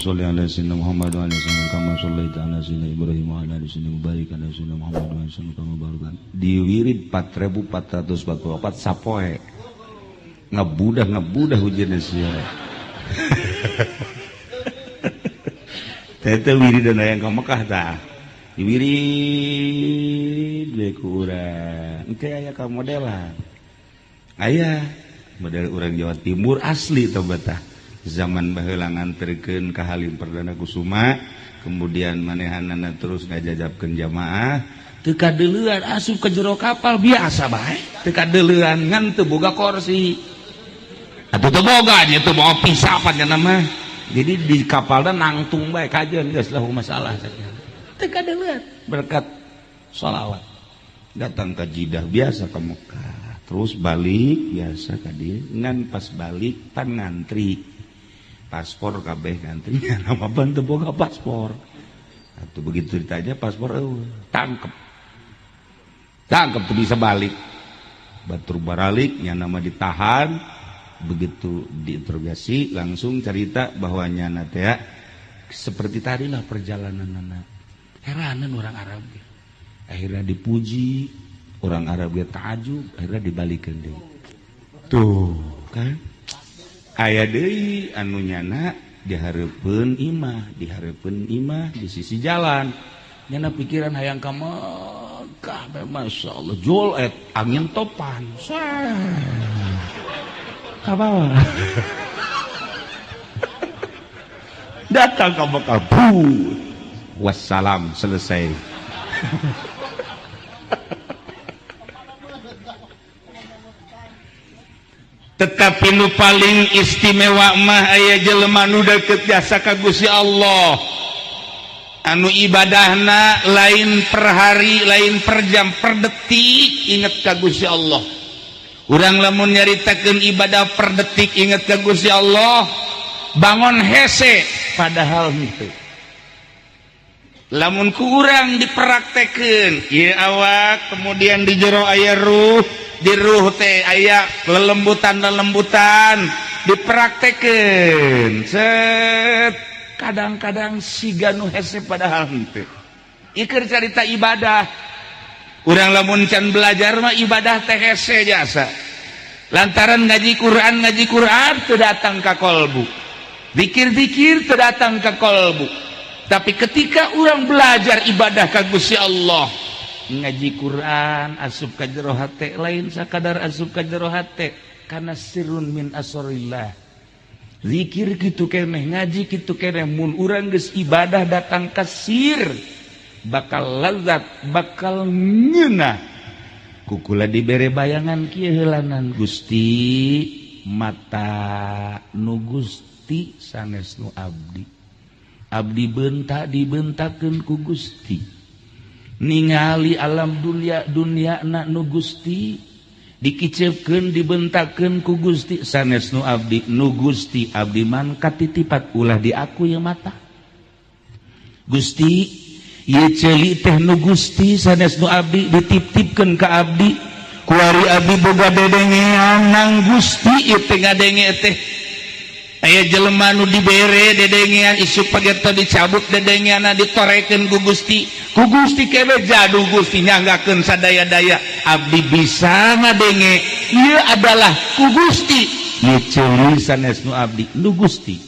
Sholli ala sayyidina Muhammad wa ala sayyidina kama shallaita ala sayyidina Ibrahim wa ala ali sayyidina mubarak ala sayyidina Muhammad wa ala sayyidina kama barakta. Diwirid 4444 sapoe. Ngabudah ngabudah hujan sia. Teh wiridan aya ka Mekah tah. Diwirid we ku urang. Engke aya ka modelan. Aya model urang Jawa Timur asli tah betah. Zaman baheula nganterkeun ka Halim Perdana Kusuma, kemudian manehanana terus ngajajabkeun jamaah, teu kadeuleuan asup ka jero kapal biasa bae, teu kadeuleuan ngan teu boga kursi. Atuh teu boga nya teu mau pisah pan nya mah. Jadi di kapalna nangtung bae kajeun geus lah masalah teu kadeuleuan berkat sholawat. Datang ke Jidah biasa ke Mekah, terus balik biasa ka dieu, ngan pas balik pan ngantri paspor kabeh ngantri nama pan teu boga paspor. Atuh begitu ditanya paspor eueuh, tangkep. Tangkep teu bisa balik. Batur baralik nya nama ditahan. Begitu diinterogasi langsung cerita bahwa nyana teh seperti tadilah perjalanan anak. Heranan orang Arab ge. Akhirnya dipuji orang Arab ge ta'ajub, akhirnya dibalikeun deui. Tuh kan aya deui anu nyana dihareupeun imah, dihareupeun imah di sisi jalan. Nyana pikiran hayang ka Mekah, masyaallah jol et angin topan. Ka bawah. Datang ke Mekah, wassalam selesai. Tetapi nu paling istimewa mah aya jelema nu deukeut jasa ka Gusti Allah. Anu ibadahna lain per hari, lain per jam, per detik inget ka Gusti Allah. Urang lamun nyaritakeun ibadah per detik inget ka Gusti Allah, bangun hese padahal henteu. Lamun ku urang dipraktekeun ieu awak, kemudian di jero aya ruh, di ruh teh aya lelembutan-lelembutan dipraktekeun. Set kadang-kadang siga nu hese padahal henteu. Ieu keur carita ibadah. Urang lamun can belajar mah ibadah teh hese jasa. Lantaran ngaji Quran teu datang ka kolbu. Zikir-zikir teu datang ka kolbu. Tapi ketika urang belajar ibadah ka Gusti Allah, ngaji Quran asup ka jero hate, lain sakadar asup ka jero hate, kana sirrun min asrorillah. Zikir kitu keneh, ngaji kitu keneh, mun urang geus ibadah datang ka sir, bakal lezat, bakal ngeunah. Kukula dibere bayangan kieu heulanan Gusti mata nu Gusti sanes nu abdi. Abdi bentak dibentakeun ku Gusti. Ningali alam dunia dunia na nu Gusti dikicepkeun dibentakeun ku Gusti sanes nu abdi nu Gusti abdi man katitipat ulah diaku ye mata. Gusti ieu ceuli teh nu Gusti sanes nu abdi dititipkeun ka abdi kuari abdi boga dedengean nang Gusti ieu teh ngadenge teh. Aya jelema nu dibere dedengean isuk pageto dicabut dedengeanna ditorekeun ku Gusti. Ku Gusti kebe jadu Gusti nyanggakeun sadaya-daya abdi bisa ngadenge ieu adalah ku Gusti. Ieu ceuli sanes nu abdi nu Gusti.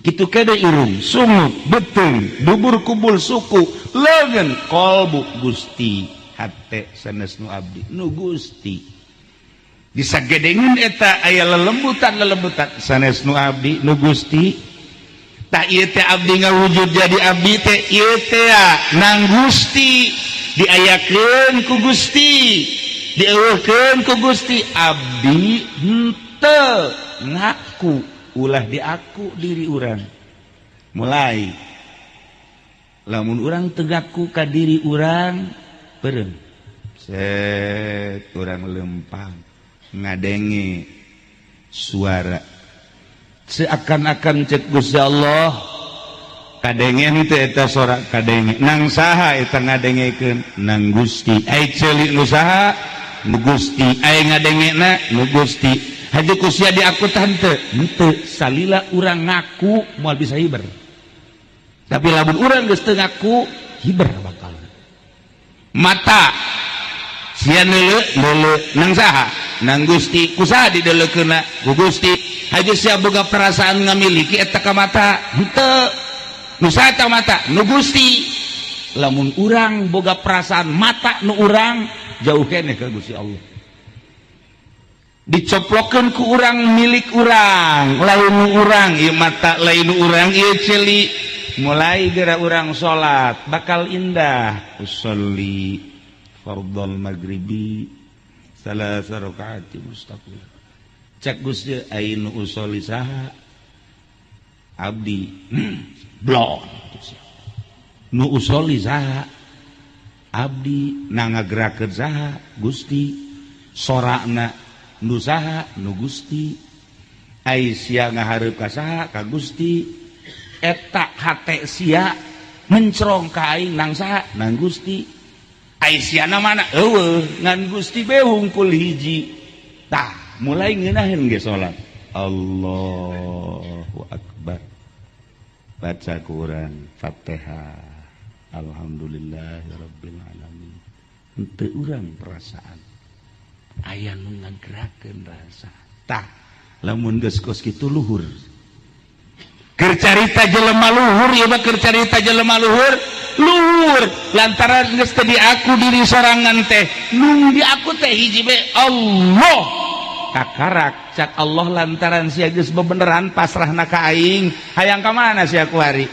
Kitu kede irung sungut beuteung dubur kubul suku leungeun kolbu Gusti hate sanes nu abdi nu Gusti. Disagedengeun eta aya lelembutan-lelembutan sanes nu abdi nu Gusti. Tah ieu teh abdi ngawujud jadi abdi teh ieu teh nang Gusti diayakeun ku Gusti dieuweuhkeun ku Gusti abdi henteu ngaku ulah diaku diri urang. Mulai lamun urang tegaku ka diri urang beureum set urang lempang ngadenge suara seakan-akan cek Gusti Allah kadenge teh eta sora kadenge nang saha eta ngadengekeun nang Gusti ai ceuli nu saha Nu Gusti. Aya ngadengena, nu Gusti. Haju ku sia diaku tante henteu. Salila urang ngaku, moal bisa hiber. Tapi lamun urang geus teu ngaku, hiber bakal. Mata sia neuleu, neuleu nang saha? Nang Gusti. Ku saha dideulekeunna? Ku Gusti. Haju sia boga perasaan ngamiliki eta ka mata? Henteu. Nu saha eta mata? Nu Gusti. Lamun urang boga perasaan mata nu urang, jauh keneh ka Gusti Allah. Dicoplokeun ku urang milik urang, lain nu urang ieu mata, lain nu urang ieu ceuli. Mulai geura urang salat bakal indah. Usolli fardhal maghribi salasa rakaati mustaqil. Cek Gusti, ai nu usolli saha? Abdi. Blok. Nu usolli saha? Abdi. Na ngagerakeun saha? Gusti. Sorakna nu saha? Nu Gusti. Ai sia ngahareup ka saha? Ka Gusti. Eta hate sia mencrong ka aing nang saha? Nang Gusti. Ai siana mana? Eueuh, ngan Gusti be hungkul hiji. Tah, mulai ngeunaheun ge salat. Allahu akbar. Baca Quran, Fatihah. Alhamdulillahirabbil alamin. Henteu urang perasaan. Aya nu ngagerakeun rasa. Tah, lamun geus kos kitu luhur. Keur carita jelema luhur ieu mah, keur carita jelema luhur, luhur lantaran geus teu diaku diri sorangan teh. Nu diaku teh hiji be, Allah. Kakarak cak Allah, lantaran sia geus bebeneran pasrahna ka aing, hayang ka mana sia kuari?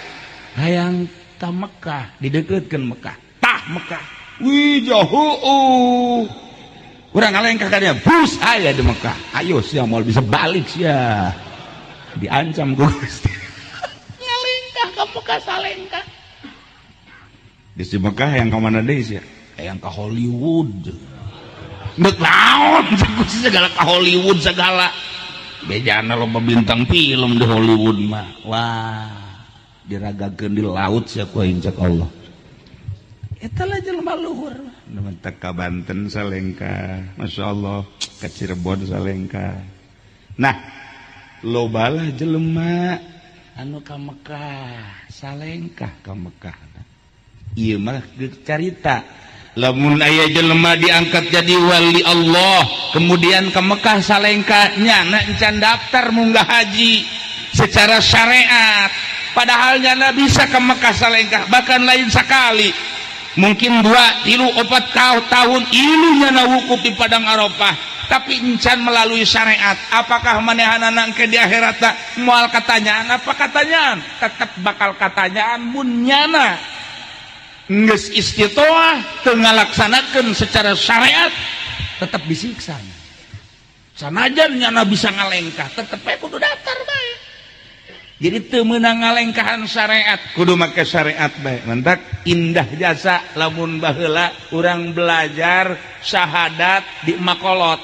Hayang ka Mekah. Dideukeutkeun Mekah. Tah, Mekah, wih, jauh. Urang ngalengkah ka dia, bus aya di Mekah. Ayo sia, moal bisa balik sia. Diancam ku Gusti. Ngalengkah ka Mekah, salengkah di si Mekah, yang ka mana deui sia? Hayang ka Hollywood. Ndek naon segala ka Hollywood segala? Bejana loba bintang film di Hollywood mah. Wah, diragakeun di laut sia ku aing, cek Allah. Eta lah jelema luhur. Nu mentek ka Banten salengkah, Masya Allah, ka Cirebon salengkah. Nah, lobalah jelema anu ka Mekah salengkah ka Mekah. Ieu mah carita lamun aya jelema diangkat jadi wali Allah, kemudian ke Mekah salengkah, nyana encan daftar munggah haji secara syariat. Padahal nyana bisa ke Mekah salengkah, bahkan lain sekali, mungkin 2, 3, 4 tahun ilu nyana wukuf di Padang Arafah, tapi encan melalui syariat. Apakah manehanana ke di akhirat tak moal katanyaan? Apa katanyaan? Tetap bakal katanyaan mun nyana geus istitoah teu ngalaksanakeun secara syariat, tetap disiksa. Sanajan nyana bisa ngalengkah, tetep bae kudu daftar bae. Jadi teu meunang ngalengkahan syariat, kudu make syariat bae. Mantak indah jasa lamun baheula urang belajar syahadat di makolot.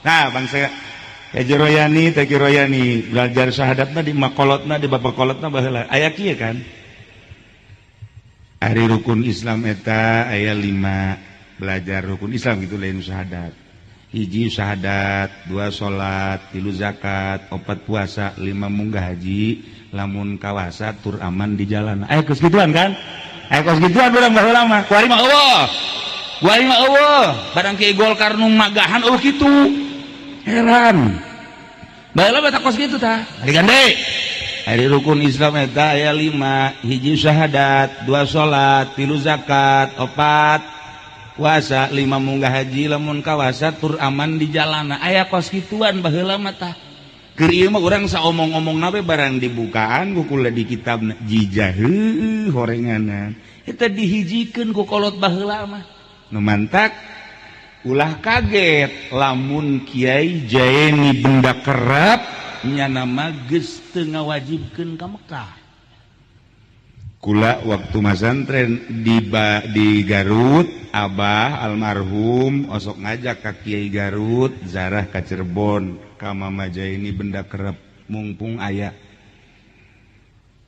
Nah, bangsa Haji Royani, Teki Royani belajar syahadatna di makolotna, di bapak kolotna baheula aya kieu kan. Ari rukun Islam eta aya 5. Belajar rukun Islam gitu, lain syahadat. Hiji syahadat, dua salat, tilu zakat, opat puasa, lima munggah haji lamun kawasa tur aman di jalan. Aya geus gituan kan? Aya kos gituan urang baheula mah. Kuari mah eueuh, kuari mah eueuh. Barang kieu Golkar nu magahan eueuh kitu, heran. Baheula mah kos kitu. Tah, ari gande. Ari rukun Islam eta aya 5: hiji syahadat, dua salat, tilu zakat, opat puasa, lima munggah haji lamun kawasa tur aman di jalana. Aya kos kituan baheula mah. Tah, keur ieu mah urang saomong-omong we, barang dibukaan ku kula di kitab jijah, heueuh, horenganan. Eta dihijikeun ku kolot baheula mah. Nu mantak ulah kaget lamun Kiai Jaeni Benda Kerep nyana mah geus teu ngawajibkeun ka Mekah. Kula waktu masantren di Garut, Abah almarhum osok ngajak ka Kiai Garut zarah ka Cirebon ka Mama Jaini Benda Kerep, mumpung aya.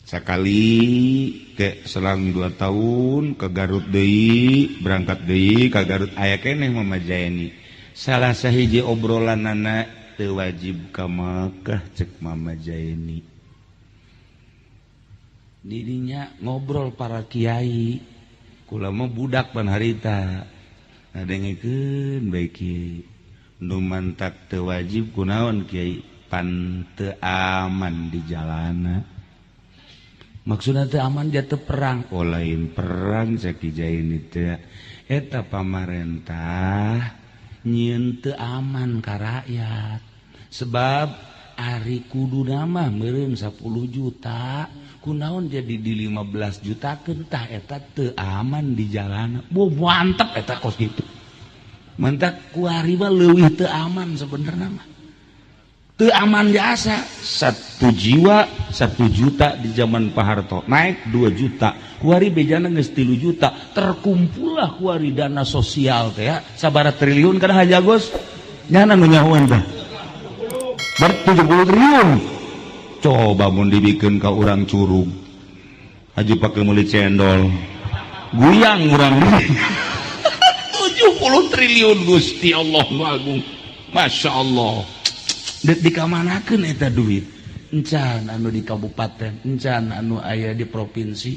Sakali ke selang 2 tahun ke Garut deui, berangkat deui ka Garut, aya keneh Mama Jaeni. Salah sahiji obrolanana, teu wajib ka Makkah cek Mama Jaeni. Didinya ngobrol para kiai, kula mah budak pan harita. Ngadengekeun bae kiai. Nu mantak teu wajib kunaon, Kiai? Pan teu aman di jalana. Maksudna teu aman jatuh perang? Oh, lain perang cek Ki Jaini teh, eta pamarentah nyieun teu aman ka rakyat, sebab ari kuduna mah meureun 10 juta, kunaon jadi di 15 juta? Tah, eta teu aman di jalan. Bu, mantep eta kos gitu. Mantap, kuari mah leuwih teu aman sebenarnya mah, teu aman jasa. Satu jiwa 1 juta di zaman Pak Harto, naik 2 juta, kuari bejana geus 3 juta. Terkumpullah kuari dana sosial teh ya sabaraha triliun kana Haji Agus nyana nu nyahoan teh, ber 70 triliun. Coba mun dibikin ka urang curug, Haji, pakai meuli cendol guyang urang. 70 triliun, Gusti Allah nu agung, Masya Allah. Dek dikamanakeun eta duit? Encan anu di kabupaten, encan anu aya di provinsi.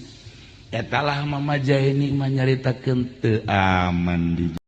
Eta lah Mama Jaini mah nyaritakeun teu aman di